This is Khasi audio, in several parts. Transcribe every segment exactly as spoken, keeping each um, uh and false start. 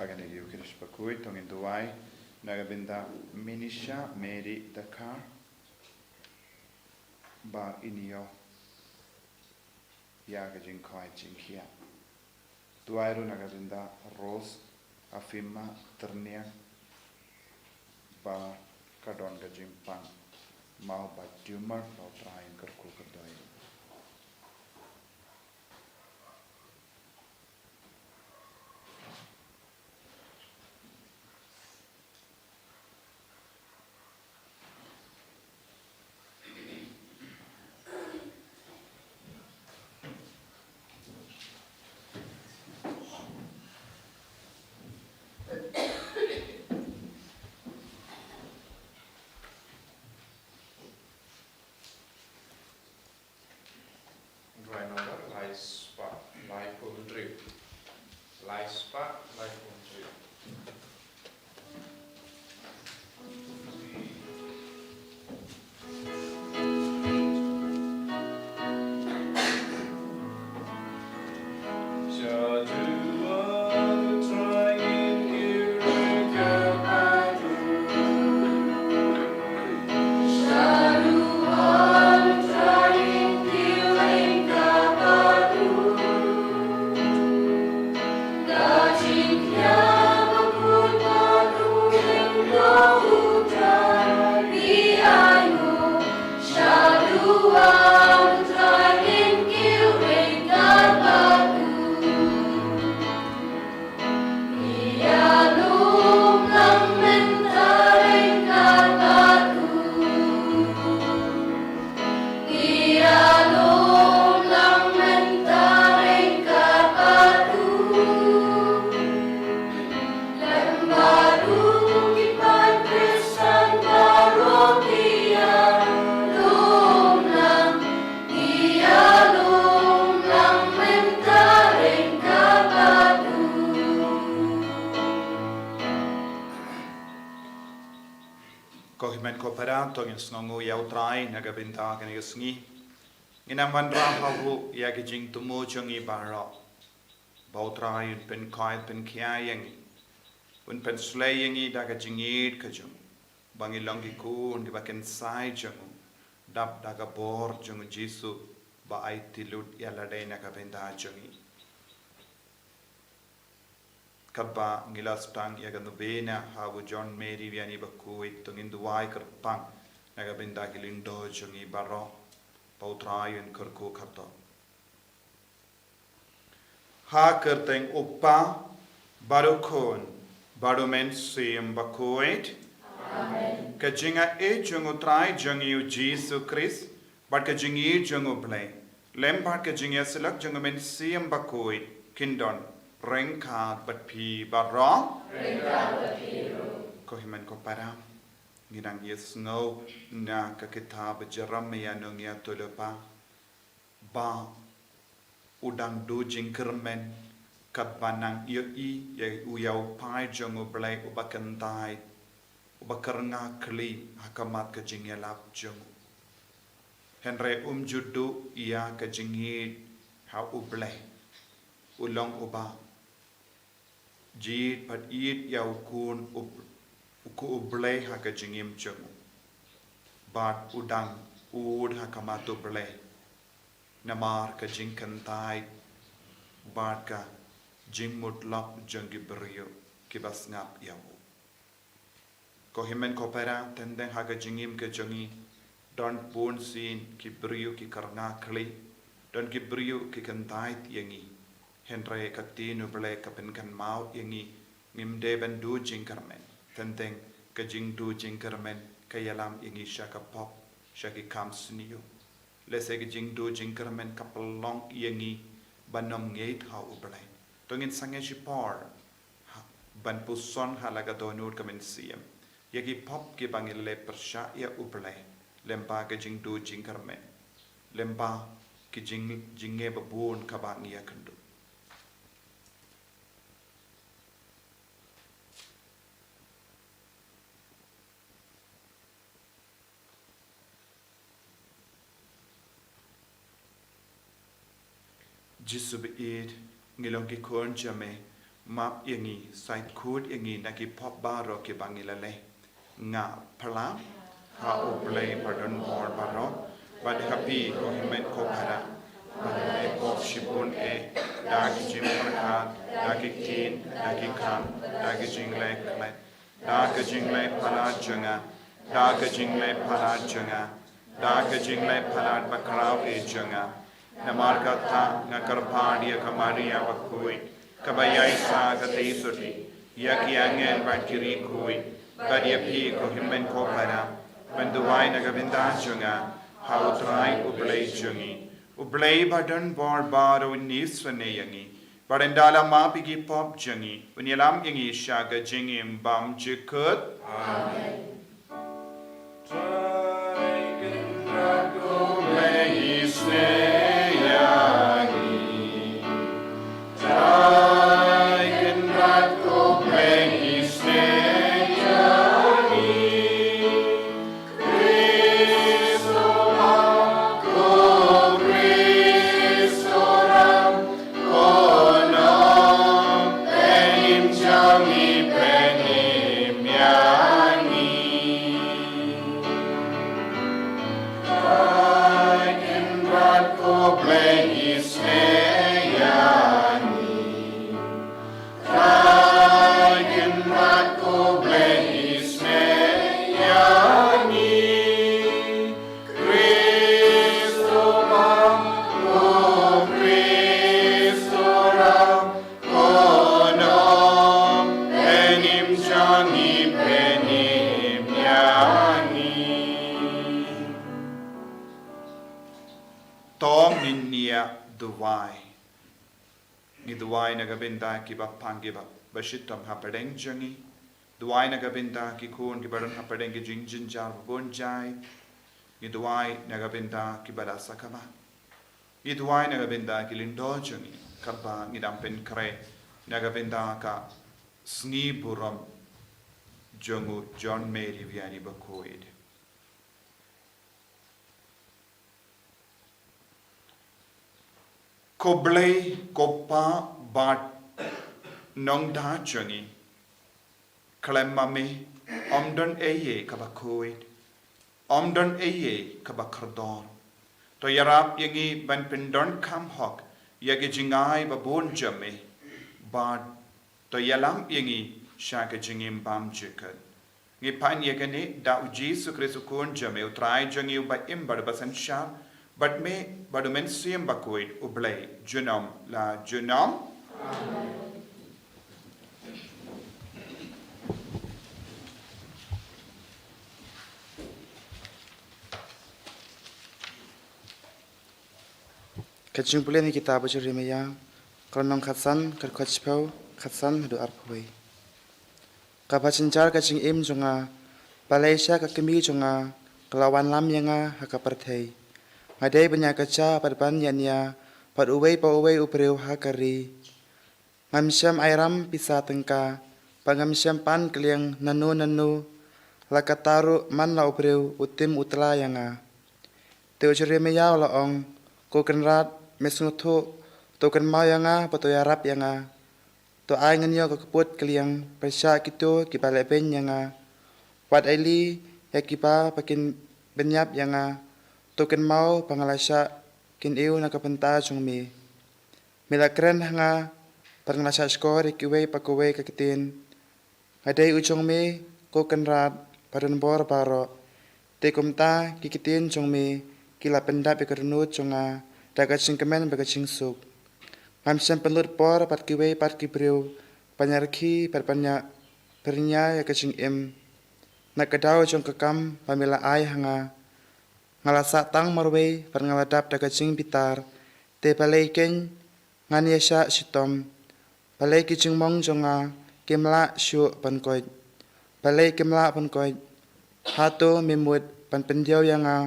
Kane ka ïa u kyrpad bakhuid to ngin duwai na ka bynta Minisha Mary Dkhar ba in ïoh ïa ka jingkhwai jingkhiah. Duwai ruh na ka bynta Rose Afima Tyrniang ba ka don ka jingpang maw ba tumor, ba U Trai un kyrkhu kyrdoh. Duwai nombor lai spah laiphew hynriew. Lai spah laiphew hynriew. Ko hynmen ko para, to ngin sngewnguh ïa U Trai na ka bynta kane ka sngi. Ngin ym wanrah ha u ïa ki jingthmu jong ngi baroh. Ba U Trai un pynkhuid pynkhia ïa ngi, un pynshlei ïa ngi da ka jingïeit ka jong u, ba ngi long ki khun kiba kynsai jong u, dap da ka bor jong u Jisu ba ai tylli ïa lade na ka bynta jong ngi. Katba ngi la sdang ïa ka novena ha u John Mary Vianney bakhuid, to ngin duwai kyrpang na ka bynta ki lyngdoh jong ngi baroh, ba U Trai un kyrkhu kyrdoh. Ha ka kyrteng U Kpa, bad U Khun, bad U Mynsiem Bakhuid. Amen. Ka jingaiei jong U Trai jong ngi U Jisu Khrist, bad ka jingïeit jong U Blei, lem bad ka jingïasyllok jong U Mynsiem Bakhuid, kin don ryngkat bad phi baroh. Ryngkat bad phi ruh. Ko hynmen ko para, ngi nang ïasngew na ka kitab Jeremaïah nongïathuhlypa ba u dang duh jingkyrmen katba nang ïohi ïa u, ïa u paid jong U Blei uba kyntait, uba kyrnga khlieh ha khmat ka jingïalap jong u. Hynrei um ju duh ïa ka jingïeit ha U Blei. U long uba jied bad ïeit ïa u Khun u, u Khun U Blei ha ka jingim jong u. Bad u dang ud ha khmat U Blei namar ka jingkyntait bad ka jingmutlop jong ki briew kiba sngap ïa u. Ko hynmen ko para, teng teng ha ka jingim ka jong ngi, don bun sien ki briew ki kyrnga khlieh, don ki briew ki kyntait ïa ngi. Hynrei ka ktien U Blei ka pynkynmaw ïa ngi, ngim dei ban duh jingkyrmen. Teng teng ka jingduh jingkyrmen ka ïalam ïa ngi sha ka pop, sha ki kam sniew. Lehse ka jingduh jingkyrmen ka pynlong ïa ngi ban ym ngeit ha U Blei. To ngin sangeh shipor ha, ban puson ha la ka dohnud ka mynsiem ïa ki pop kiba ngi la leh pyrshah ïa U Blei, lem bad ka jingduh jingkyrmen, lem bad ki jing, jingeh babun kaba ngi ïakynduh. Jisu ba ïeit, ngi long ki khun jong me, Map ïa ngi, sait khuid ïa ngi na ki pop baroh kiba ngi la leh. Nga pyrshah ha U Blei ba don bor baroh, bad ha phi ko hynmen ko para, ba nga la leh pop shibun eh, da ki jingpyrkhat, da ki ktien, da ki kam, da ki jingleh khlem, da ka jingleh palat jong nga, da ka jingleh palat jong nga, da ka jingleh palat bakhraw eh jong nga. Namar kata nga kyrpad ïa ka Maria bakhuid, kaba ïaisah katei suti, ïa ki angel bad ki riewkhuid, bad ïa phi ko hynmen ko para, ban duwai na ka bynta jong nga ha U Trai U Blei jong ngi. U Blei ba don bor baroh un ïasnoh ïa ngi, bad un da la map ïa ki pop jong ngi, un ïalam ïa ngi sha ka jingim bymjukut. Amen. Trai Kynrad ko Blei isnei ïa ngi. Trai Kynrad ko Blei isnei ïa ngi. Khrist u ong, ko Khrist u ong, ko nongpynim jong ngi, pynim ïa ngi. Trai Kynrad ko Blei isnei ïa ngi. Trai Kynrad ko Blei isnei ïa ngi. Khrist u ong, ko Khrist u ong, ko nongpynim jong ngi, pynim ïa ngi. To ngin ïa duwai. Ngi duwai na ka bynta kiba pang, kiba, ba shitom hapdeng jong ngi. Duwai na ka bynta ki khun kiba don hapdeng ki jingjynjar babun jait. Ngi duwai na ka bynta kiba la sakma. Ngi duwai na ka bynta ki lyngdoh jong ngi, kaba ngi dang pynkhreh na ka bynta ka sngi burom jong u John Mary Vianney bakhuid. Ko Blei, ko Pa bad Nongda jong ngi, khlem ma me ym don ei ei kaba khuid, ym don ei ei kaba kordor. To ïarap ïa ngi ban pyndonkam hok ïa ki jingai babun jong me, bad to ïalam ïa ngi sha ka jingim bymjukut. Ngi pan ïa kane da u Jisu Khrist u Khun jong me, u Trai jong ngi uba im bad uba synshar bad me bad u Mynsiem Bakhuid, U Blei junom la junom. Ka jingpule na ka kitab u Jeremaïah, ka lynnong khatsan, ka dkhot shiphew khatsan haduh arphew wei. Kaba jynjar ka jingim jong nga, balei sha ka kmie jong nga ka la wanlam ïa nga ha ka pyrthei. Nga dei ban ïakajia bad ban ïania bad uwei pa uwei u briew ha ka ri. Ngam shym ai ram pisa tyngka, bad ngam shym pan kylliang nano nano, la katta ruh man la u briew u tim u tla ïa nga. Te u Jeremaïah u la ong, Ko Kynrad, me sngewthuh, to kynmaw ïa nga bad to ïarap ïa nga. To ai ngan ïoh ka kput kylliang pyrshah kito kiba lehbeiñ ïa nga. Wat ailad ïa kiba ba kin pynïap ïa nga. To kynmaw ba nga la shah kyniew na ka bynta jong me. Me la kren ha nga bad nga la shah shkor ïa kiwei pa kawei ka ktien. Nga dei u jong me, Ko Kynrad ba don bor baroh. Te kumta ki ktien jong me ki la pyndap ïa ka dohnud jong nga da ka jingkmen bad ka jingsuk. Ngam shym pynlut por bad kiwei pat ki briew ban ïarkhie bad ban ïa pyrñia ïa ka jingim. Na ka daw jong ka kam ba me la ai ha nga, nga la sah tang marwei bad nga la dap da ka jingbitar. Te balei keiñ ngan ïa shah shitom? Balei ki jingmong jong nga kim lah shuh ban koit? Balei kim lah ban koit? Hato me mut ban pyndiaw ïa nga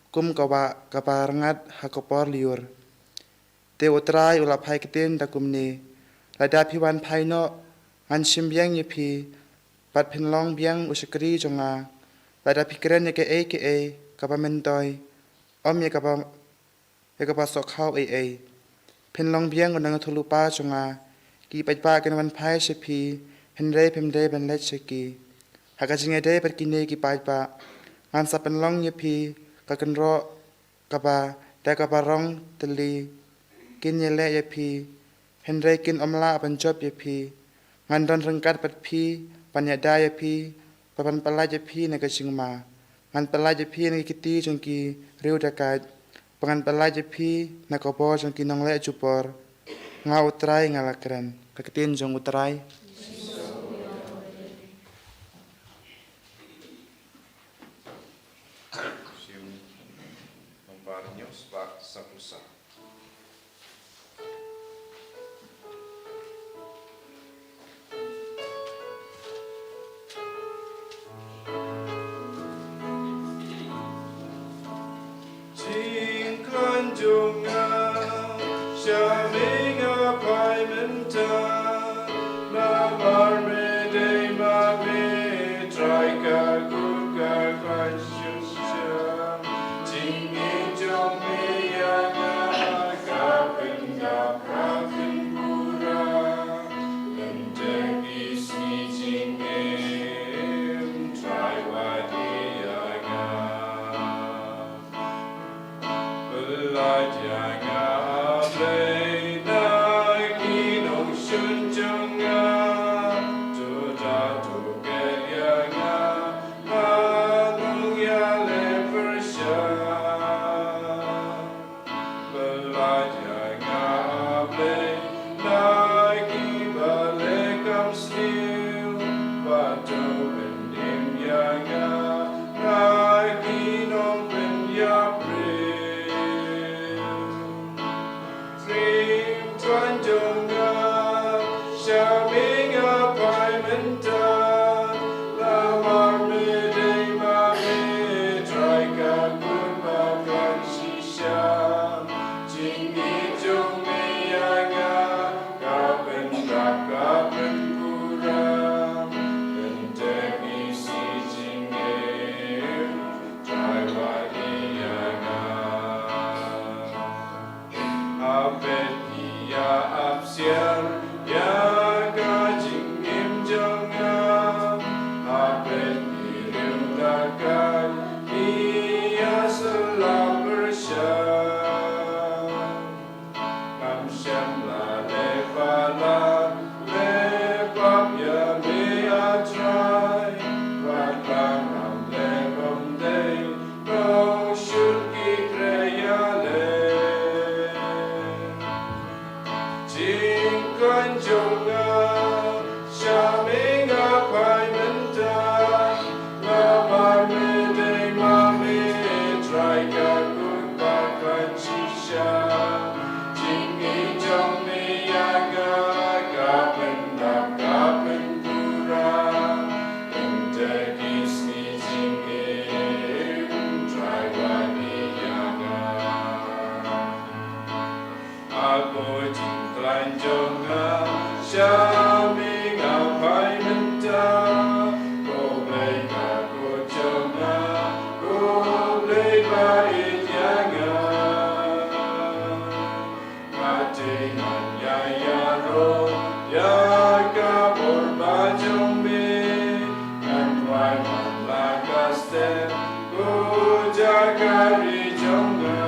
kum ka wah kaba rngat ha ka por lyiur? Te U Trai u la phai ktien da kumne, lada phi wan phai noh, ngan shim biang ïa phi bad phin long biang u shakri jong nga. Lada phi kren ïa kaei kaei kaba myntoi, ym ïa kaba ïa kaba sohkhaw ei ei. Phin long biang u nongïathuhlypa jong nga. Ki paidbah kin wan phai sha phi, hynrei phim dei ban leit sha ki. Ha ka jingïadei bad kine ki paidbah, ngan sa pynlong ïa phi ka kynroh kaba da kaba rong tylli. Kin ïaleh ïa phi, hynrei kin ym lah ban jop ïa phi. Ngan don ryngkat bad phi, ban ïada ïa phi, bad ban pyllait ïa phi na ka jingma. Ngan pyllait ïa phi na ki kti jong ki riew dakait, bad ngan pyllait ïa phi na ka bor jong ki nongleh jubor. Nga U Trai nga la kren. Ka ktien jong U Trai. Shim nombar hynñiew spah saphew saw. Jingkren jong nga, sha me nga phai mynta, namar me dei ma me Trai ka kut ka khlaiñ. Jingim jong me ïa nga ka pynïap ka pynpura. Lynter ki sngi jingim Trai wat ïa nga. Pyllait ïa nga Blei na ki nongshun jong nga. To da to peit ïa nga, nga nongïaleh pyrshah. Pyllait ïa nga Blei na kiba leh kam sniew, bad to pynim ïa nga na ki nongpynïap briew. Jingkren jong nga, sha me nga phai mynta, namar me dei ma me Trai ka kut ba khlaiñ shisha. Jingim jong me ïa nga ka pynïap ka pynpura. Lynter ki sngi jingim Trai wat ïa nga. Hapdeng ki ïa ap siar ïa ka jingim jong nga, hapdeng ki riew dakait ki ïa sylloh pyrshah. Ngam shym la leh palat leh pap ïa me A Trai, wat la ngam leh bymdei, nongshun ki khreh ïaleh. Jingkren jong nga, sha me nga phai mynta, namar me dei ma me Trai ka kut ba khlaiñ shisha. Jingim jong me ïa nga ka pynïap ka pynpura. Lynter ki sngi jingim Trai wat ïa nga. A ko jingkhlaiñ jong nga, sha me nga phai mynta. Ko Blei ka kut jong nga, ko Blei ba ïeit ïa nga. Nga dei ngan ïa ïaroh ïa ka bor ba jong me. Ngan duwai man la ka step, ko jaka ri jong nga.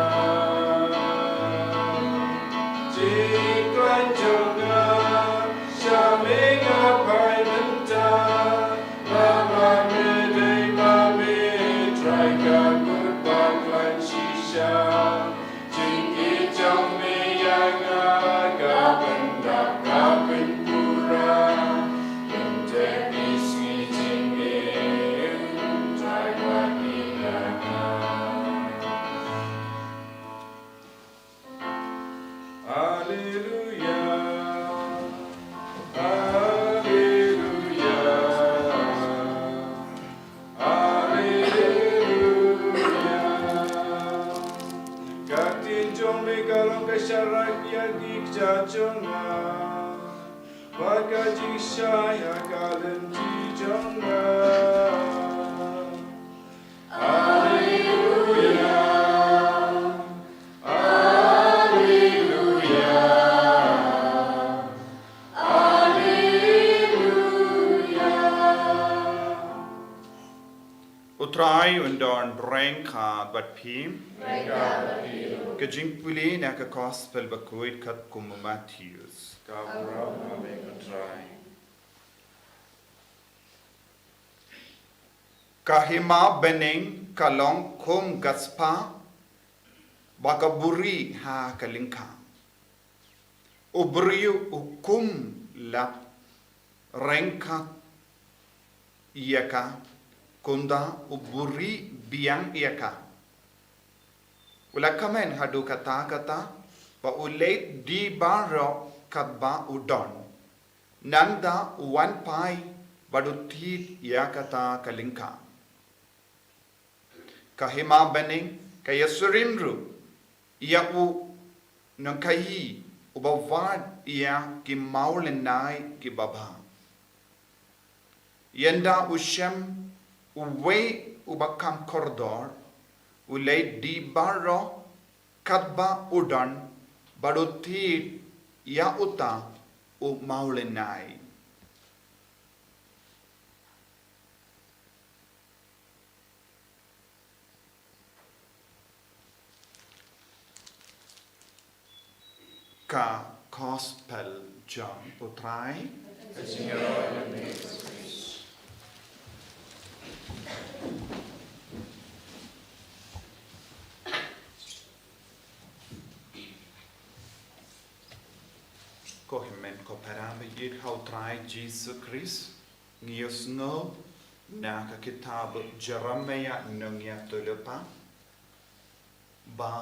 Jingkhlaiñ jong nga, sha me nga phai mynta. Namar me dei ma me Trai ka kut ba khlaiñ shisha. Jingim jong me ïa nga ka pynïap ka pynpura. Lynter ki sngi jingim Trai wat ïa nga. Haleluia. Haleluia. Haleluia. Ka ktien jong me ka long ka sharak ïa ki kjat jong nga, bad ka jingshai ha ka lynti jong nga. Haleluia. Haleluia. Pyrshang ka bad phi. Ka jingpule na ka Gospel bakhuid katkum u Mathaios. Ka burom ha me ko Trai. Ka hima bneng ka long kum ka spah ba ka buri ha ka lyngkha. U briew u kum lap ryngkat ïa ka, kumta u buri biang ïa ka. U la kmen haduh katta katta ba u leit die baroh katba u don. Nangta u wan phai bad u thied ïa kata ka lyngkha. Ka hima bneng ka ïasyriem ruh ïa u nongkhaïi uba wad ïa ki mawlynnai kiba bha. Ynda u shem uwei uba kham kordor, u leit die baroh katba u don bad u thied ïa uta u mawlynnai. Ka Gospel jong u Trai. Ko hynmen ko para ba ïeit ha u Trai Jisu Khrist, ngi ïohsngew na ka kitab Jeremaïah nongïathuhlypa ba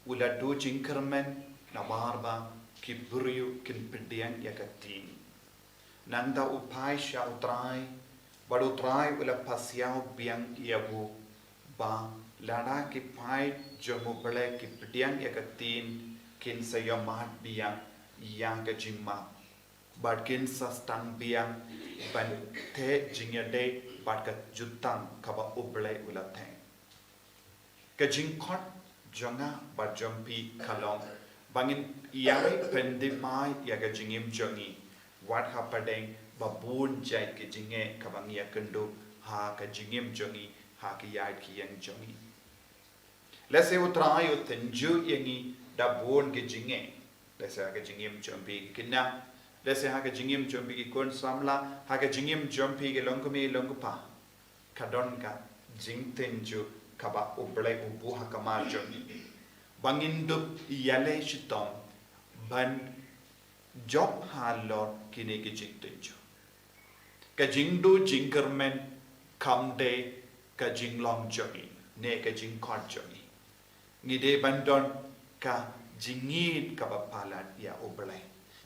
u la duh jingkyrmen namar ba ki briew kin pdiang ïa ka ktien. Nangta u phai sha u Trai, bad u Trai u la pasiaw biang ïa u ba lada ki paid jong u Blei ki pdiang ïa ka ktien, kin sa ïohmad biang ïa ka jingmap bad kin sa sdang biang ban theh jingïadei bad ka jutang kaba u Blei u la theh. Ka jingkhot jong nga bad jong phi ka long ba ngin ïai pyndep mai ïa ka jingim jong ngi wat hapdeng ba bun jait ki jingeh kaba ngi ïakynduh ha ka jingim jong ngi, ha ki ïaid ki ïeng jong ngi. Lehse u Trai u tynjuh ïa ngi da bun ki jingeh. Lehse ha ka jingim jong phi ki khynnah, lehse ha ka jingim jong phi ki khun samla, ha ka jingim jong phi ki longkmie longkpa. Ka don ka jingtynjuh kaba u Blei u buh ha khmat jong ngi ba ngin dup ïaleh shitom ban jop halor kine ki jingtynjuh. Ka jingduh jingkyrmen kam dei ka jinglong jong ngi ne ka jingkhot jong ngi. Ngi dei ban don ka jingïeit kaba palat ïa u Blei.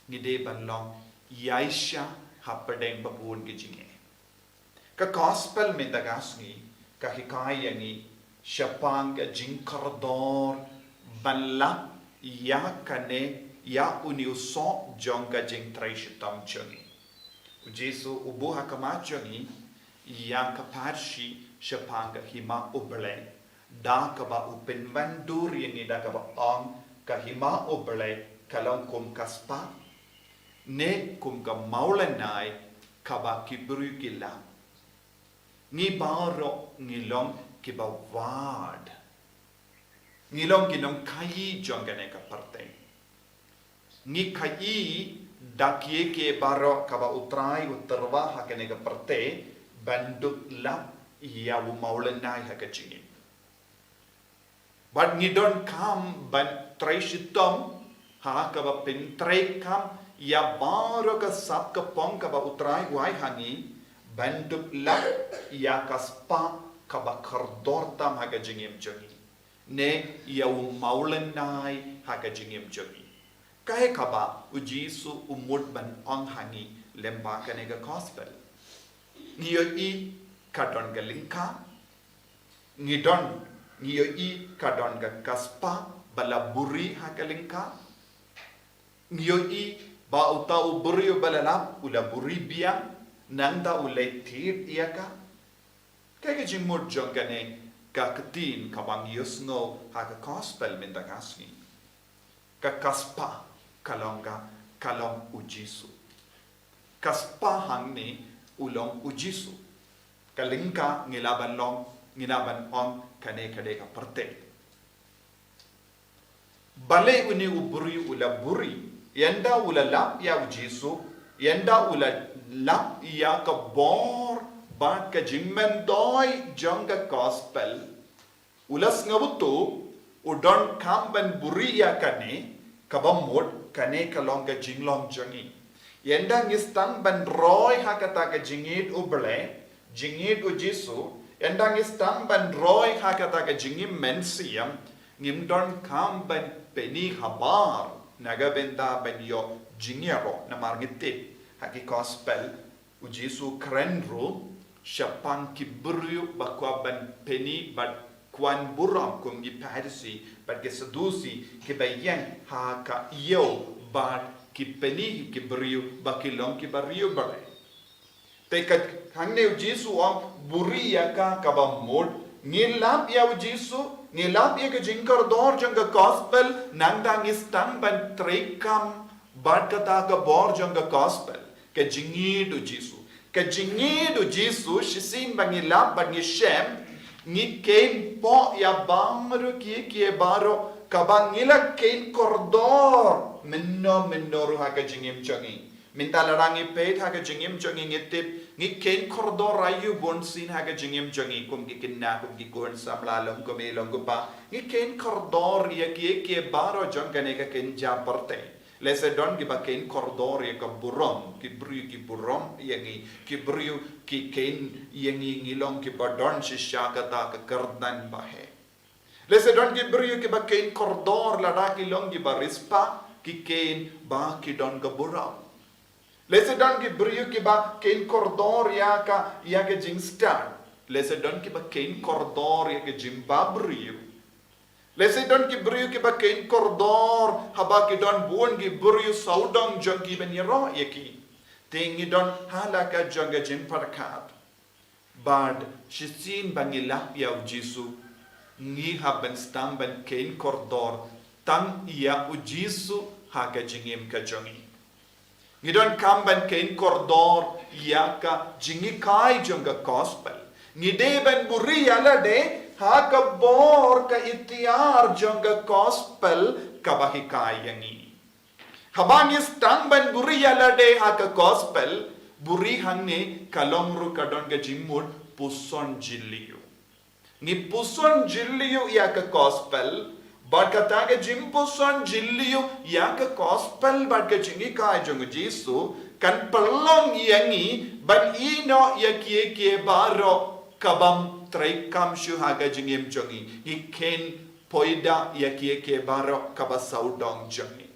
Ngi dei ban long ïaishah hapdeng ba bun ki jingeh. Ka Gospel mynta ka sngi ka hikai ïa ngi shaphang ka jingkordor ban lap ïa kane, ïa une u soh jong ka jingtrei shitom jong ngi. U Jisu u buh ha khmat jong ngi ïa ka pharshi shaphang ka hima u Blei, da kaba u pynwandur ïa ngi da kaba ong ka hima u Blei ka long kum ka spah ne kum ka mawlynnai kaba ki briew ki lap. Ngi baroh ngi long kiba wad. Ngi long ki nongkhaïi jong kane ka pyrthei. Ngi khaïi da kiei kiei baroh kaba u Trai u tyrwa ha kane ka pyrthei ban dup lap ïa u mawlynnai ha ka jingim. Bad ngi donkam ban trei shitom ha kaba pyntreikam ïa baroh ka sap ka pong kaba u Trai u ai ha ngi ban dup lap ïa ka spah kaba kordor tam ha ka jingim jong ngi ne ïa u mawlynnai ha ka jingim jong ngi. Kaei kaba u Jisu u mut ban ong ha ngi lyngba kane ka Gospel? Ngi ïohi ka don ka lyngkha, ngi don, ngi ïohi ka don ka, ka spah ba la buri ha ka lyngkha. Ngi ïohi ba uta u briew ba la lap u la buri biang, nangta u leit thied ïa ka. Kaei ka jingmut jong kane ka ktien kaba ngi ïohsngew ha ka Gospel mynta ka sngi? Ka, ka spah ka long ka, ka long u Jisu. Ka spah hangne u long u Jisu. Ka lyngkha ngi lah ban long Ngi lah ban ong kane ka dei ka pyrthei. Balei une u briew u la buhrieh? Ynda u la lap ïa u Jisu, ynda u la lap ïa ka bor bad ka jingmyntoi jong ka gospel, u la sngewthuh u donkam ban buhrieh ïa kane, kaba mut kane ka long ka jinglong jong ngi. Ynda ngi sdang ban roi ha kata ka jingïeit U Blei, jingïeit U Jisu, ynda ngi sdang ban roi ha kata ka jingim mynsiem, ngim donkam ban pyni habar na ka bynta ban ïoh jingïaroh, namar ngi tip ha ki gospel, U Jisu u kren ruh shaphang ki briew ba kwah ban pyni bad kwah burom, kum ki Pharisi bad ki Sadusi, kiba ïeng ha ka ïew bad ki pyni ki briew ba ki long kiba riewblei. Te ka hangne U Jisu u ong buhrieh ïa ka, kaba mut ngi lap ïa U Jisu, ngi lap ïa ka jingkordor jong ka gospel, nangta ngi sdang ban treikam bad kata ka bor jong ka gospel, ka jingïeit U Jisu. Ka jingïeit U Jisu, shisien ba ngi lap bad ngi shem, ngi kheiñ poh ïa baroh kiei kiei baroh kaba ngi la kheiñ kordor mynno mynno ruh ha ka jingim jong ngi. Mynta lada ngi peit ha ka jingim jong ngi, ngi tip ngi kheiñ kordor aïu bunsien ha ka jingim jong ngi, kum ki khynnah, kum ki khun samla, long kumne long kumba. Ngi kheiñ kordor ïa kiei kiei baroh jong kane ka kynja pyrthei. Lehse don kiba kheiñ kordor ïa ka burom, ki briew ki burom ïa ngi, ki briew ki kheiñ ïa ngi ngi long kiba don shisha kata ka kyrdan ba heh. Lehse don ki briew kiba kheiñ kordor lada ki long kiba riewspah, ki kheiñ ba ki don ka burom. Lehse don ki briew kiba kheiñ kordor ïa ka, ïa ka jingstad. Lehse don kiba kheiñ kordor ïa ka jingbabriew. Lehse don ki briew kiba kheiñ kordor haba ki don bun ki briew sawdong jong ki ban ïaroh ïa ki. Te ngi don ha la ka jong ka jingpyrkhat. Bad shisien ba ngi lap ïa U Jisu, ngi hap ban sdang ban kheiñ kordor tang ïa U Jisu ha ka jingim ka jong ngi. Ngi donkam ban kheiñ kordor ïa ka jinghikai jong ka gospel. Ngi dei ban buhrieh ïa lade ha ka bor ka iktiar jong ka gospel kaba hikai ïa ngi. Haba ngi sdang ban buhrieh ïa lade ha ka gospel, buhrieh hangne ka long ruh ka don ka jingmut puson jylliew. Ngi puson jylliew ïa ka gospel, bad kata ka jingpuson jylliew ïa ka gospel bad ka jinghikai jong U Jisu, kan pynlong ïa ngi ban ïehnoh ïa kiei kiei baroh kabym treikam shuh ha ka jingim jong ngi. Ngi kheiñ poida ïa kiei kiei baroh kaba sawdong jong ngi.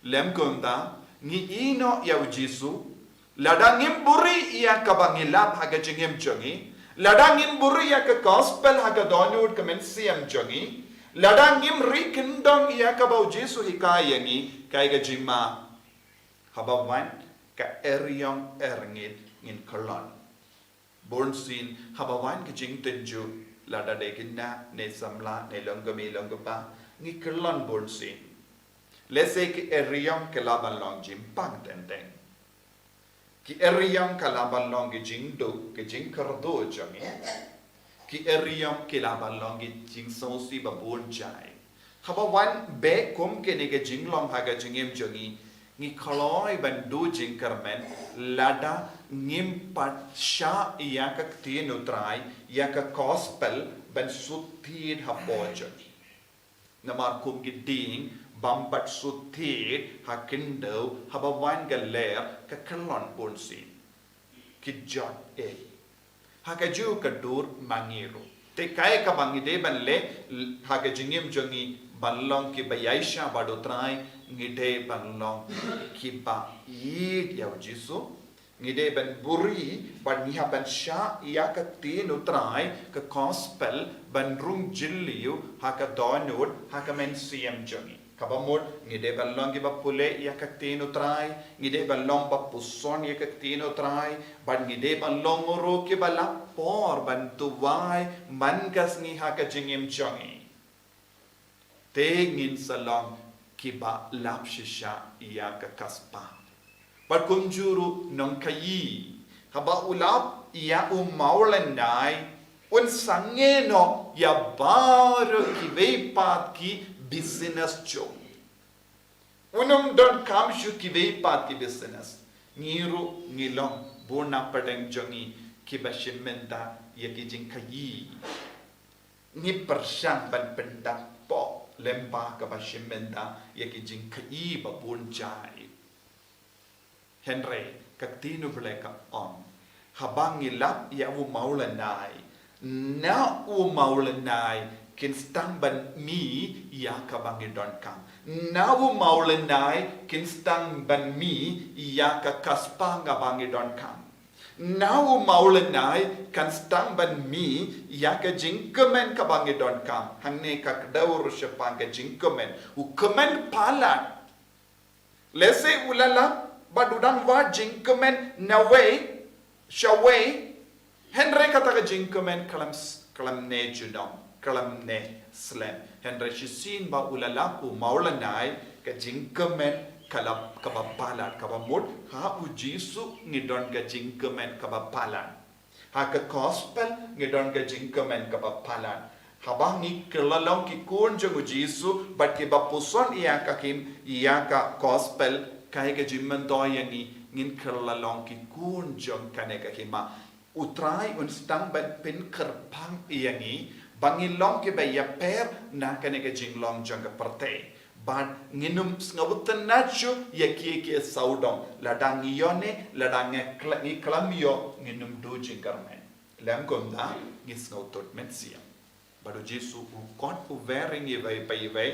Lem kumta, ngi ïehnoh ïa U Jisu, lada ngim buhrieh ïa kaba ngi lap ha ka jingim jong ngi, lada ngim buhrieh ïa ka gospel ha ka dohnud ka mynsiem jong ngi, lada ngim ri kyndong ïa kaba U Jisu hikai ïa ngi, kaei ka jingma? Haba wan ka eriong erngit ngin kyllon. Bunsien haba wan ka jingtynjuh, lada dei khynnah ne samla ne long kumne long kumba, ngi kyllon bunsien. Lehse ki eriong ki lah ban long jingpang teng teng. Ki eriong ki lah ban long ki jingduh, ki jingkyrduh jong ngi. Ki eriong ki lah ban long ki jingsngewsih babun jait. Haba wan beit kum kine ki jinglong ha ka jingim jong ngi, ngi kloi ban duh jingkyrmen lada ngim pat shah ïa ka ktien U Trai, ïa ka gospel ban sut thied hapoh jong ngi. Namar kum ki dieng bym pat sut thied ha khyndew, haba wan ka ler ka kyllon bunsien. Ki jot ei. Ha kajuh ka dur ma ngi ruh. Te kaei kaba ngi dei ban leh ha ka jingim jong ngi ban long kiba ïaishah bad U Trai? Ngi dei ban long kiba ïeit ïa U Jisu. Ngi dei ban buhrieh bad ngi hap ban shah ïa ka ktien U Trai, ka gospel, ban rung jylliew ha ka dohnud, ha ka mynsiem jong ngi. Kaba mut, ngi dei ban long kiba pule ïa ka ktien U Trai, ngi dei ban long ba puson ïa ka ktien U Trai, bad ngi dei ban long ruh kiba lap por ban duwai man ka sngi ha ka jingim jong ngi. Te ngin sa long kiba lap shisha ïa ka kasbah. Bad kumjuh ruh Nongkayi, haba u lap ïa u mawlynnai, Un sangeh noh ïa baroh kiwei pat ki business jong u. Un ym donkam shuh kiwei pat ki business. Ngi ruh ngi long bun na pdeng jong ngi kiba shim bynta ïa ki jingkhaïi. Ngi pyrshang ban pyndap poh lyngba kaba shim bynta ïa ki jingkhaïi ba bun jait. Hynrei ka ktien U Blei ka ong, haba ngi lap ïa u mawlynnai, na u mawlynnai kin sdang ban mih ïa kaba ngi donkam. Na u mawlynnai kin sdang ban mih ïa ka kaba spah kaba ngi donkam. Na u mawlynnai kan sdang ban mih ïa ka jingkmen kaba ngi donkam. Hangne ka kdew ruh shaphang ka jingkmen. U kmen palat. Lehse u la lap bad u dang wad jingkmen nawei shawei, hynrei kata ka jingkmen khlem s-, khlem ne junom, khlem ne slem. Hynrei shisien ba u la lap u mawlynnai, ka jingkmen ka la, kaba palat, kaba mut ha U Jisu ngi don ka jingkmen kaba palat. Ha ka gospel ngi don ka jingkmen kaba palat. Haba ngi kylla long ki khun jong U Jisu bad kiba puson ïa ka hima, ïa ka gospel, kaei ka jingmyntoi ïa ngi, ngin kylla long ki khun jong kane ka hima. U Trai un sdang ban pynkyrpang ïa ngi ba ngin long kiba ïapher na kane ka jinglong jong ka pyrthei. Bad ngin ym sngewtynnat shuh ïa kiei kiei sawdong, lada ngi ïoh ne lada ngi kla-, ngi khlem ïoh, ngin ym duh jingkyrmen. Lem kumta ngi sngewthuh mynsiem. Bad U Jisu u khot uwei ïa ngi iwei pa iwei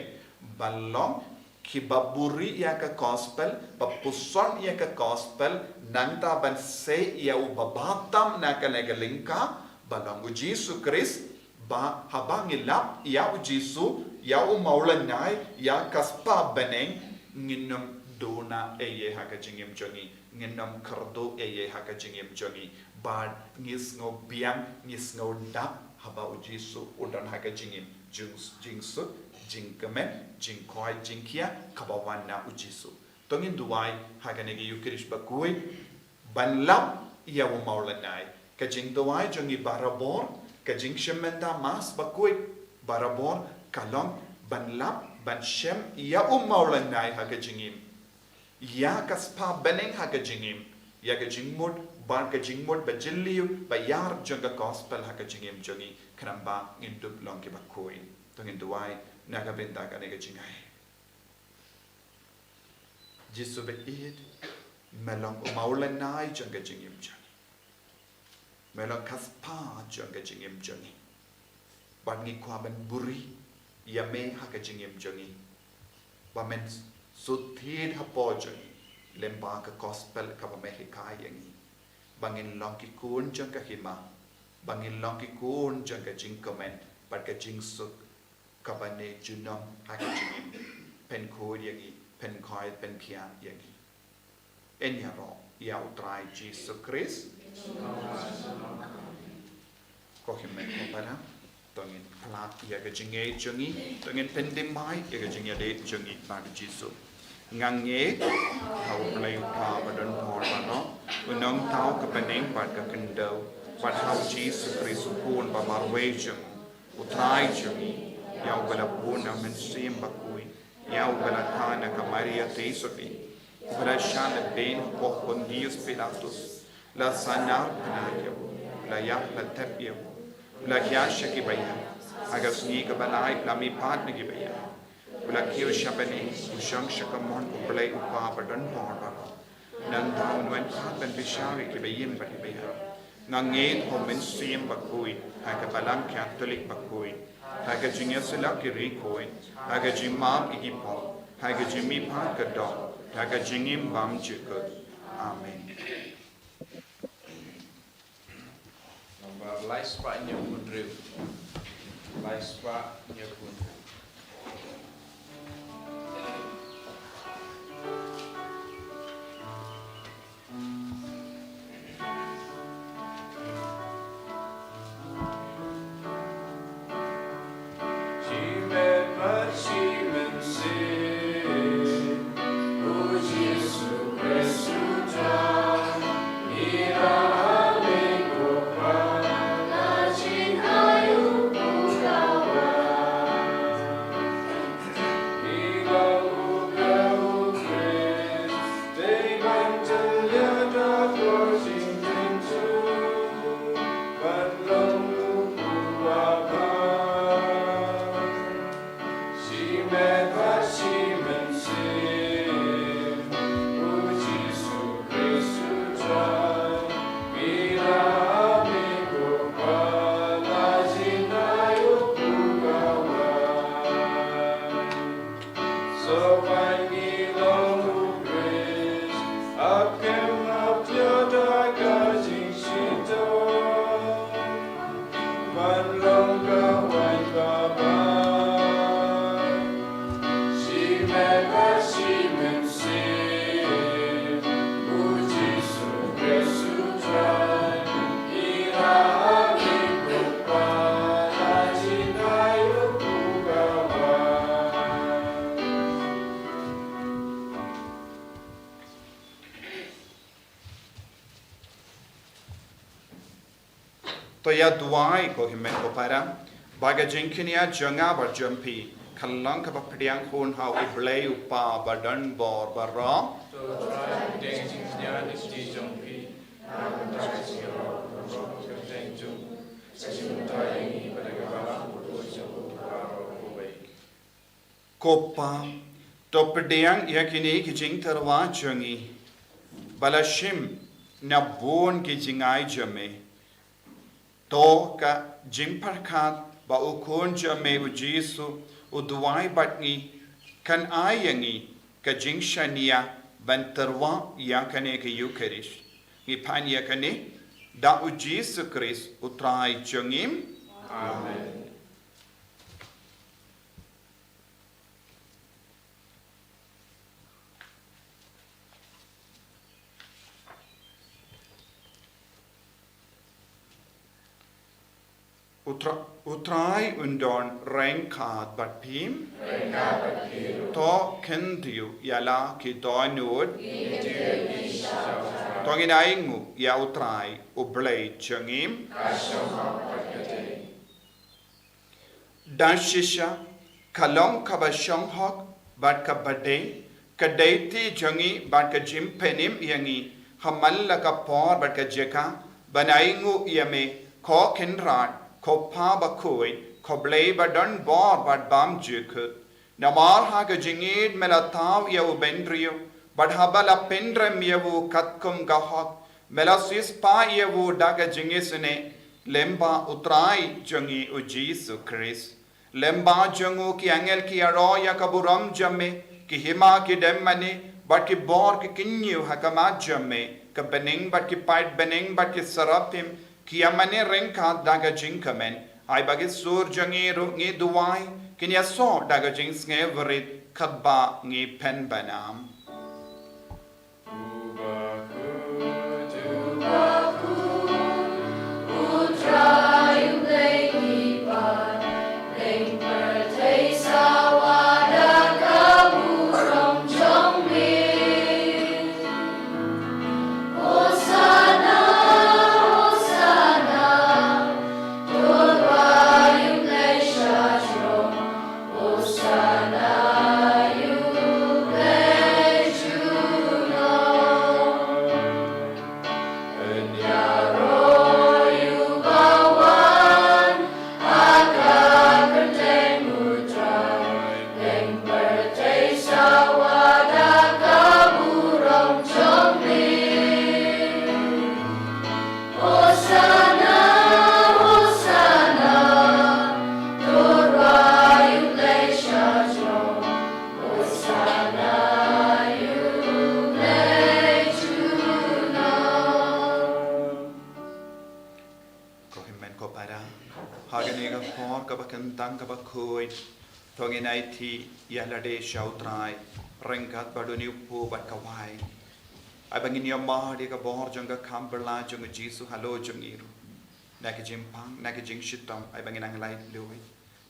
ban long kiba buhrieh ïa ka gospel, ba puson ïa ka gospel, nangta ban sei ïa uba baptem na kane ka lyngkha, ba long U Jisu Khrist, ba haba ngi lap ïa U Jisu, ïa u mawlynnai, ïa ka spah bneng, ngin ym duna ei ei ha ka jingim jong ngi, ngin ym kyrduh ei ei ha ka jingim jong ngi, bad ngi sngewbiang, ngi sngewdap, haba U Jisu u don ha ka jingim, jing, jingsuk, jingkmen, jingkhwai, jingkhia, kaba wan na U Jisu. To ngin duwai ha kane ka Eucharist bakhuid, ban lap ïa u mawlynnai. Ka jingduwai jong ngi barabor, ka jingshim bynta Mass bakhuid barabor, ka long ban lap, ban shem ïa u mawlynnai ha ka jingim. Ïa ka spah bneng ha ka jingim. Ïa ka jingmut, bad ka jingmut ba jylliew, ba ïar jong ka gospel ha ka jingim jong ngi, khnang ba ngin dup long kiba khuid. To ngin duwai na ka bynta kane ka jingai. Jisu ba ïeit, me long u mawlynnai jong ka jingim jong ngi. Me long ka spah jong ka jingim jong ngi. Bad ngi kwah ban buhrieh ïa me ha ka jingim jong ngi. Ba men shu thied hapoh jong ngi lyngba ka gospel kaba me hikai ïa ngi. Ba ngin long ki khun jong ka hima. Ba ngin long ki khun jong ka jingkmen bad ka jingsuk kaba ne junom ha ka jingim. Pynkhuid ïa ngi, pynkhuid, pynkhia ïa ngi. Yn ïaroh ïa U Trai Jisu Khrist. Ko hynmen ko para, to ngin pynlait ïa ka jingngeit jong ngi, to ngin pyndem bha ïa ka jingïadei jong ngi bad U Jisu. Nga ngeit ha U Blei U Kpa Badonbor baroh, U Nongthaw ka bneng bad ka khyndew, bad ha U Jisu Khrist U Khun ba marwei jong U Trai jong ngi, ïa uba la bun na U Mynsiem Bakhuid, ïa uba la kha na ka Maria Theisotti, uba la shah na dien hapoh Pontius Pilatus, la sahnarphna ïa u, la ïap la tep ïa u, la hiar sha ki baïap, ha ka sngi kaba lai la mihpat na ki baïap, u la kiew sha bneng, u shong sha kamon U Blei U Kpa Badonbor baroh. Nangta un wan pat ban bishar ïa ki baïing bad ki baïap. Nga ngeit ha U Mynsiem Bakhuid, ha ka Balang Katholik bakhuid, ha ka jingïasyllok ki riewkhuid, ha ka jingmap ïa ki pop, ha ka jingmihpat ka doh, ha ka jingim bymjukut. Amen. Nombar lai spah hynñiewphew hynriew. Lai spah hynñiewphew hynriew. Ïa duwai, ko hynmen ko para, ba ka jingkñia jong nga bad jong phi kan long kaba pdiang hun ha U Blei U Kpa badonbor baroh. Ko Kpa, to pdiang ïa kine ki jingtyrwa jong ngi ba la shim na bun ki jingai jong me. To ka jingpyrkhat ba U Khun jong me U Jisu u duwai bad ngi kan ai ïa ngi ka jingshaniah ban tyrwa ïa kane ka Eukharist. Ngi pan ïa kane da U Jisu Khrist U Trai jong ngi. Amen. U Tra-, U Trai un don ryngkat bad phi. To khyndiat ïa la ki dohnud. To ngin ainguh ïa U Trai U Blei jong ngi. Da shisha ka long kaba shong hok bad kaba dei ka dei ti jong ngi bad ka jingpynim ïa ngi ha man la ka por bad ka jaka ban ainguh ïa me, ko Kynrad, ko Kpa bakhuid, ko Blei badonbor bad bymjukut. Namar ha ka jingïeit me la thaw ïa u bynriew bad haba la pynrem ïa u katkum ka hok me la siewspah ïa u da ka jingisynei lyngba U Trai jong ngi U Jisu Khrist. Lyngba jong u ki angel ki ïaroh ïa ka burom jong me, ki hima ki dem mane bad ki bor ki kynñiew ha khmat jong me, ka bneng bad ki paid bneng bad ki seraphim ki ïa mane ryngkat da ka jingkmen. Ai ba ki sur jong ngi ruh, ngi duwai, kin ïasoh da ka jingsngewrit katba ngi pynbna. Ko hynmen ko para, ha kane ka por kaba kyntang kaba khuid, to ngin aiti ïa lade sha U Trai ryngkat bad une u kpu bad ka wai. Ai ba ngin ïohmad ïa ka bor jong ka kham bylla jong U Jisu halor jong ngi ruh. Na ka jingpang, na ka jingshitom, ai ba ngin nang laitluid.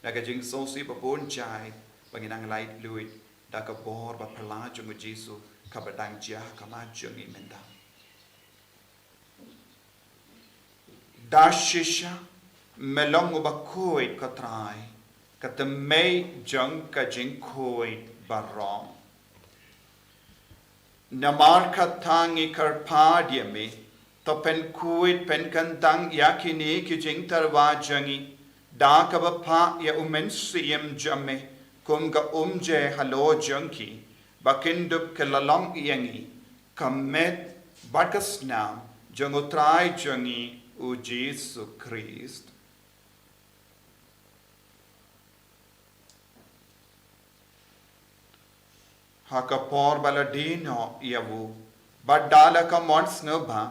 Na ka jingsngewsih ba bun jait, ba ngin nang laitluid da ka bor ba phylla jong U Jisu kaba dang jia ha khmat jong ngi mynta. Da shisha me long uba khuid, ko Trai, ka tymmen jong ka jingkhuid baroh. Namar kata ngi kyrpad ïa me, to pynkhuid pynkyntang ïa kine ki jingtyrwa jong ngi da kaba phah ïa U Mynsiem jong me kum ka umjai halor jong ki, ba kin dup ka la long ïa ngi ka met bad ka snam jong U Trai jong ngi U Jisu Khrist. Ha ka por ba la die noh ïa u, bad da la ka mon sngewbha,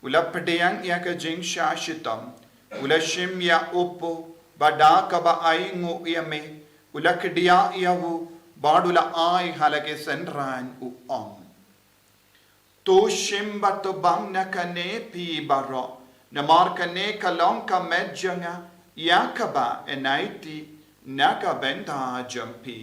u la pdiang ïa ka jingshah shitom, u la shim ïa u kpu, bad da kaba ainguh ïa me, u la kdiah ïa u, bad u la ai ha la ki synran, u ong: To shim bad to bam na kane phi baroh, namar kane ka long ka met jong nga, ïa kaba yn aiti na ka bynta jong phi.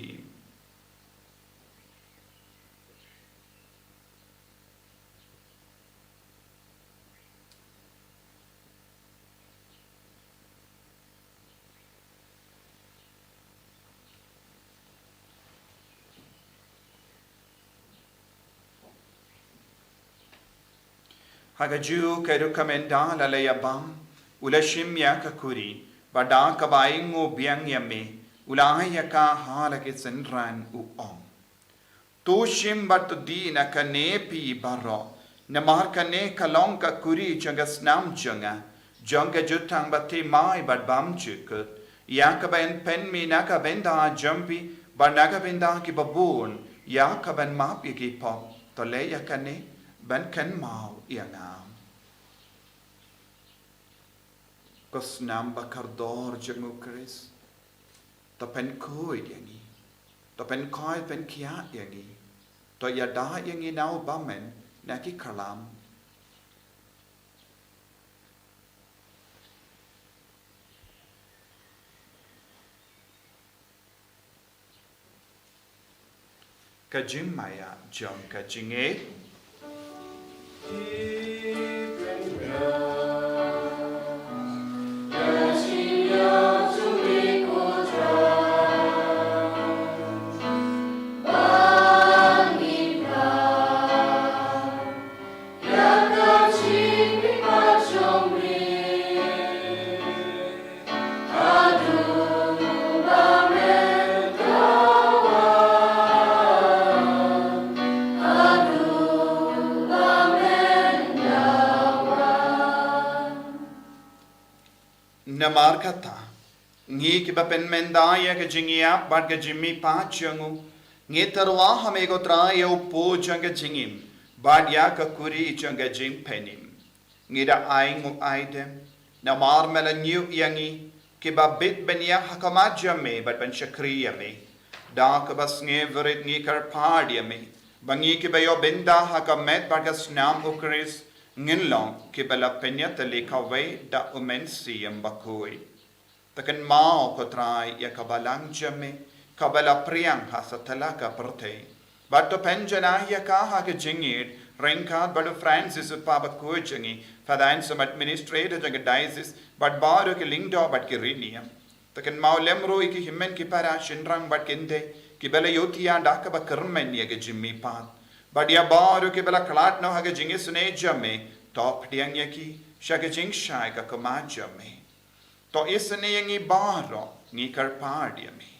Ha kajuh ka rukom ynda la leit ïabam, u la shim ïa ka kuri, bad da kaba ainguh biang ïa me, u la ai ïa ka ha la ki synran, u ong: To shim bad to die na kane phi baroh, namar kane ka long ka kuri jong ka snam jong nga, jong ka jutang bathymmai bad bymjukut, ïa kaban pynmih na ka bynta jong phi bad na ka bynta ki babun, ïa kaban map ïa ki pop. To leh ïa kane ban kynmaw ïa nga. Ka snam bakordor jong u Khrist. To pynkhuid ïa ngi. To pynkhuid pynkhiah ïa ngi. To ïada ïa ngi na u bymman na ki khlam. Ka jingmaïa jong ka jingngeit. Namar kata, ngi kiba pynmynta ïa ka jingïap bad ka jingmihpat jong u, ngi tyrwa ha me ko Trai ïa u puh jong ka jingim, bad ïa ka kuri jong ka jingpynim. Ngi da ainguh aidem, namar me la ñiuh ïa ngi, kiba bit ban ïaid ha khmat jong me bad ban shakri ïa me. Da kaba sngewrit ngi kyrpad ïa me, ba ngi kiba ïoh bynta ha ka met bad ka snam u Khrist, ngin long kiba la pynïatylli kawei da u Mynsiem Bakhuid. To kynmaw ko Trai ïa ka balang jong me, kaba la pdiang ha satlak ka pyrthei. Bad to pynjanai ïa ka ha ka jingïeit, ryngkat bad u Francis u Papa bakhuid jong ngi, Father Anselm administrator jong ka diocese, bad baroh ki lyngdoh bad ki riewniam. To kynmaw lem ruh ïa ki hynmen ki para shynrang bad kynthei, kiba la ïohthiah da kaba kyrmen ïa ka jingmihpat. Bad ïa baroh kiba la khlad noh ha ka jingisynei jong me, to pdiang ïa ki sha ka jingshai ka khmat jong me. To isynei ïa ngi baroh, ngi kyrpad ïa me.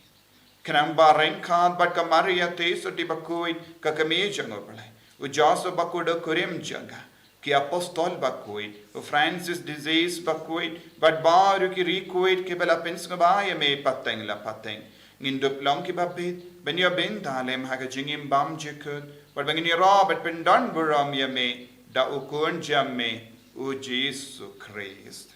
Khnang ba ryngkat bad ka Maria Theisotti bakhuid, ka kmie jong u Blei, u Joseph bakhuid u kurim jong ka, ki apostol bakhuid, u Francis de Assisi bakhuid, bad baroh ki riewkhuid kiba la pynsngewbha ïa me pateng la pateng, ngin dup long kiba bit ban ïoh bynta lem ha ka jingim bymjukut, bad ba ngin ïaroh bad pyndonburom ïa me da u Khun jong me, u Jisu Khrist.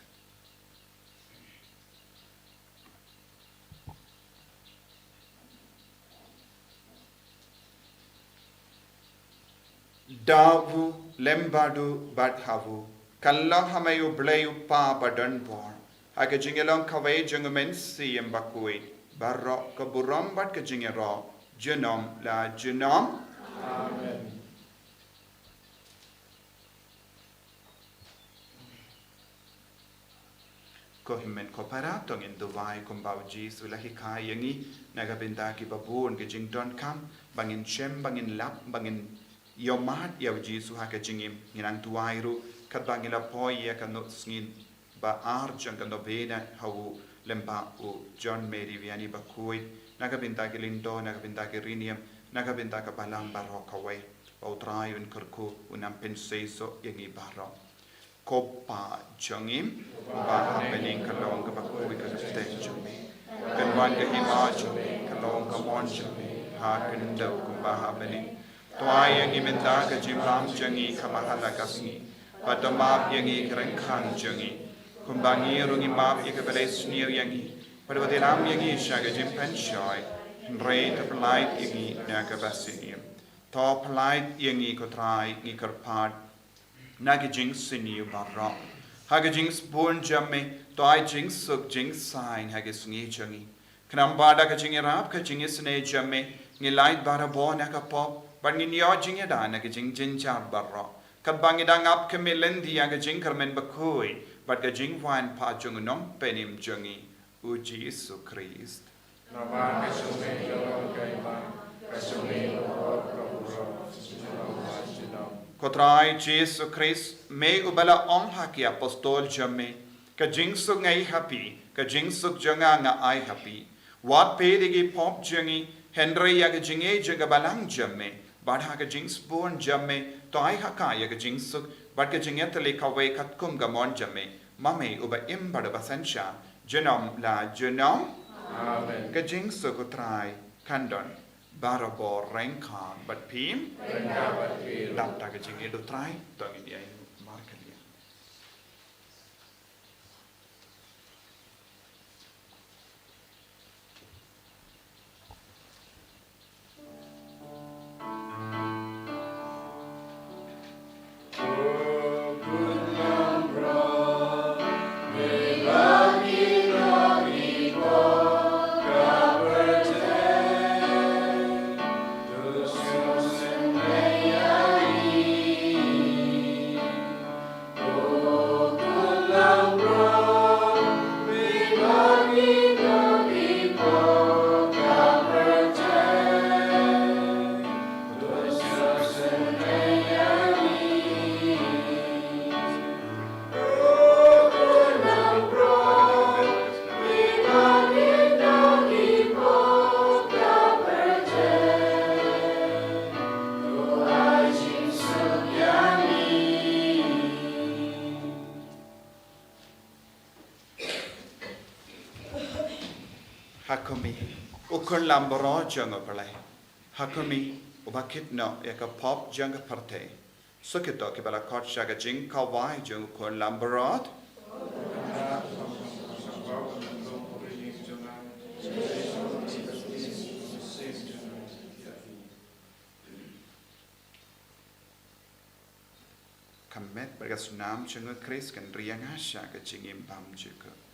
Da u, lem bad u, bad ha u, kan long ha me u Blei u Kpa badonbor, ha ka jingïalong kawei jong u Mynsiem Bakhuid, baroh ka burom bad ka jingïaroh, junom la junom. Amen. Ko hynmen ko para, to ngin duwai kumba u Jisu u la hikai ïa ngi, na ka bynta kiba bun ki jingdonkam, ba ngin shem, ba ngin lap, ba ngin ïohmad ïa u Jisu ha ka jingim. Ngin nang duwai ruh katba ngi la poi ïa ka nud sngi ba ar jong ka novena ha u lyngba u John Mary Vianney bakhuid, na ka bynta ki lyngdoh, na ka bynta ki riewniam, na ka bynta ka balang baroh kawei. Ba u Trai un kyrkhu, un nang pynseisoh ïa ngi baroh. Ko Pa jong ngi, ba ha bneng, ka long kaba khuid ka kyrteng jong me. Kan wan ka hima jong me, ka long ka mon jong me ha khyndew kumba ha bneng. To ai ïa ngi mynta ka jingbam jong ngi kaba ha la ka sngi. Bad to map ïa ngi ki ryngkang jong ngi, kumba ngi ruh ngi map ïa kiba la isniew ïa ngi. Bad wat ïalam ïa ngi sha ka jingpynshoi, hynrei to pyllait ïa ngi na kaba sniew. To pyllait ïa ngi ko Trai, ngi kyrpad, na ki jingsniew baroh. Ha ki jingsheptieng jong me, to ai jingsuk jingsaiñ ha ki sngi jong ngi. Khnang ba da ka jingïarap ka jingisynei jong me, ngin lait barabor na ka pop, bad ngin ïoh jingïada na ki jingjynjar baroh. Katba ngi dang ap khmih lynti ïa ka jingkyrmen bakhuid bad ka jingwan pat jong u Nongpynim jong ngi, u Jisu Khrist. Namar ka jong me ka long ka hima, ka jong me ka long ka burom, junom la junom. Ko Trai Jisu Khrist, me uba la ong ha ki apostol jong me, ka jingsuk nga ai ha phi, ka jingsuk jong nga nga ai ha phi. Wat peit ïa ki pop jong ngi, hynrei ïa ka jingïeit jong ka balang jong me, bad ha ka jingsbun jong me, to ai ha ka ïa ka jingsuk, bad ka jingïatylli kawei katkum ka mon jong me, ma me uba im bad uba synshar, junom la junom. Amen. Ka jingsuk u Trai kan don barabor ryngkat bad phi. Ryngkat bad phi. Dap da ka jingïeit u Trai, to ngin ïa markylliang. Ha kumne, u khunlam baroh jong u Blei. Ha kumne, uba kit noh ïa ka pop jong ka pyrthei. Sa kito kiba la khot sha ka jingkawei jong u khunlam baroh. Ka met bad ka snam jong u Khrist kan ïa nga sha ka jingim bymjukut.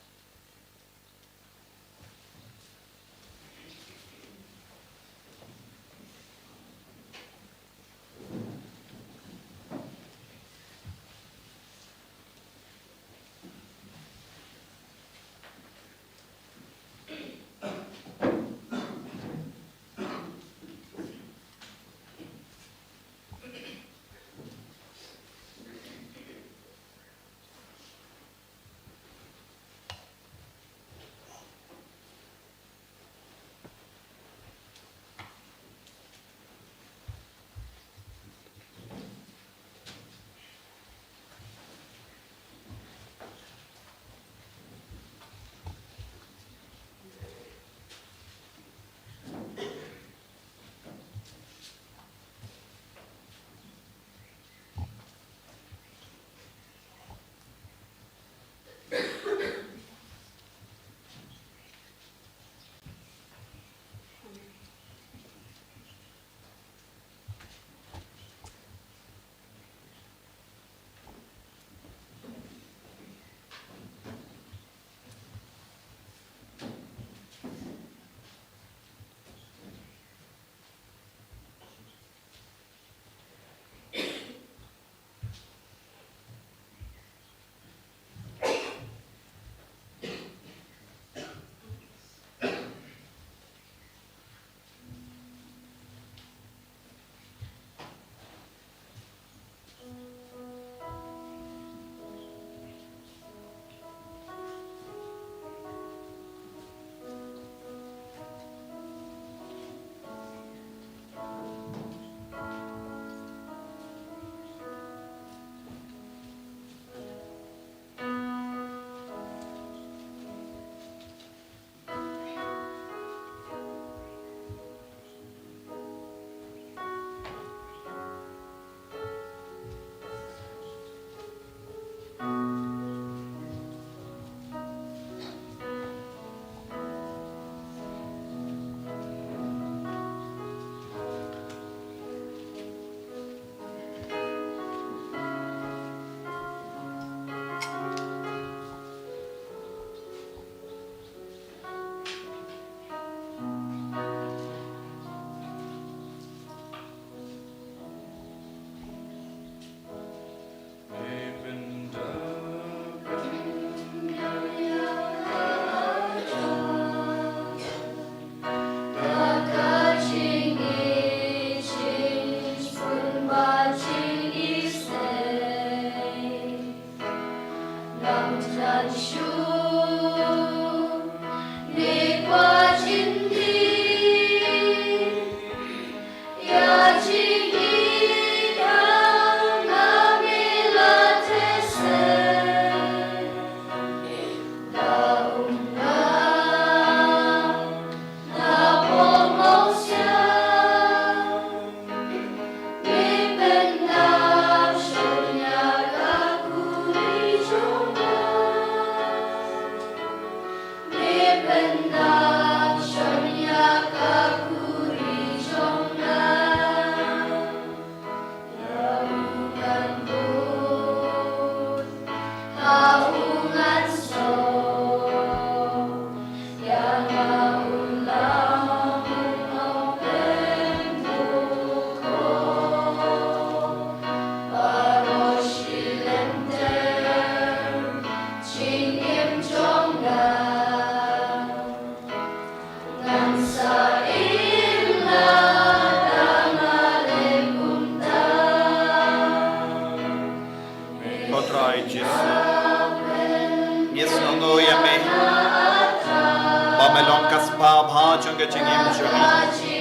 Bha jong ka jingim jong ngi.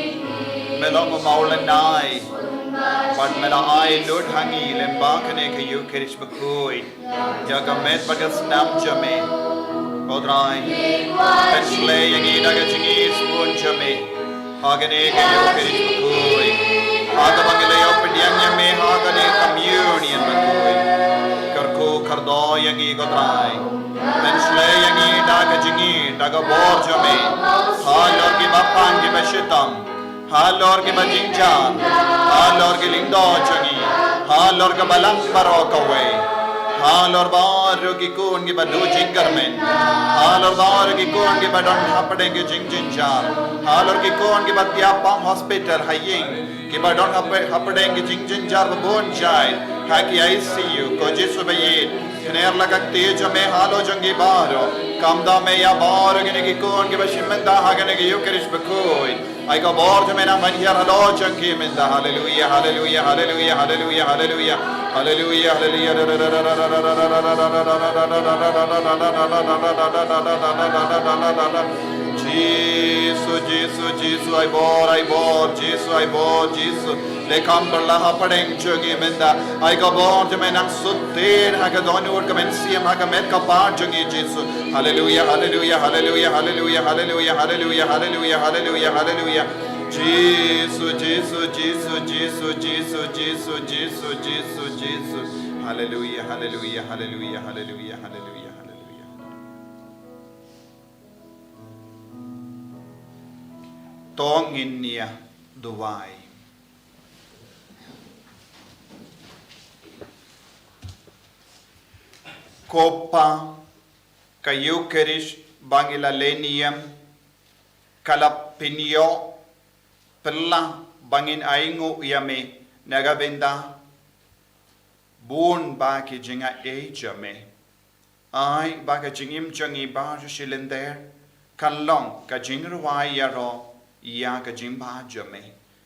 Me long u maw lynai. Bad me la ai lut ha ngi lyngba kane ka Ïukharist bakhuid. Ïa ka met bad ka snam jong me. Ko Trai. Pynshlei ïa ngi da ka jingïasyrdoh jong me. Ha kane ka Ïukharist bakhuid. Ha kaba ngi la ïoh pdiang ïa me ha kane ka communion bakhuid. Kyrkhu kyrdoh ïa ngi ko Trai. Pynshlei ïa ngi da ka jingïeit, da ka bor jong me. Halor kiba pang kiba shitom. Halor kiba jynjar. Halor ki lyngdoh jong ngi. Halor ka balang baroh kawei. Halor baroh ki khun kiba duh jingkyrmen. Halor baroh ki khun kiba don hapdeng ki jingjynjar. Halor ki khun kiba thiah pang hospital ha ïing. Kiba don hap-, hapdeng ki jingjynjar ba bun jait. Ha ki I C U, ko Jisu ba ïeit. Kner la ka kti jong me halor jong ki baroh. Kam da me ïa baroh kine ki khun kiba shim bynta ha kane ka Ïukharist bakhuid. Ai ka bor jong me nang ban hiar halor jong ki mynta. Haleluia, haleluia, haleluia, haleluia, haleluia. Haleluia, haleluia. Jisu, Jisu, Jisu, ai bor, ai bor, Jisu, ai bor, Jisu. Le kam pyrla hapdeng jong ngi mynta. Ai ka bor jong me nang sutin ha ka dohnud ka mynsiem ha ka met ka phad jong ngi Jisu. Haleluia, haleluia, haleluia, haleluia, haleluia, haleluia, haleluia, haleluia, haleluia. Jisu, Jisu, Jisu, Jisu, Jisu, Jisu, Jisu, Jisu, Jisu. Haleluia, haleluia, haleluia, haleluia, haleluia, haleluia. To ngin ïa duwai. Ko Pa, ka Ïukharist ba ngi la leh niam, ka la pynïoh pynlah ba ngin ainguh ïa me na ka bynta bun ba ki jingaiei jong me. Ai ba ka jingim jong ngi baroh shi lynter kan long ka jingrwai ïaroh ïa ka jingbha jong me.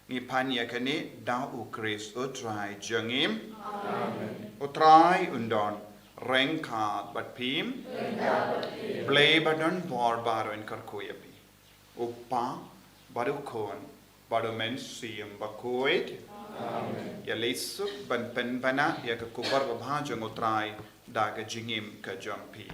Ngi pan ïa kane da U Khrist U Trai jong ngi. Amen. U Trai un don ryngkat bad phi. Blei ba don bor baroh un kyrkhu ïa phi. U Pa, bad U Khun, bad U Mynsiem Bakhuid. Amen. Ïa leit suk ban pynbna ïa ka khubor babha jong U Trai da ka jingim ka jong phi.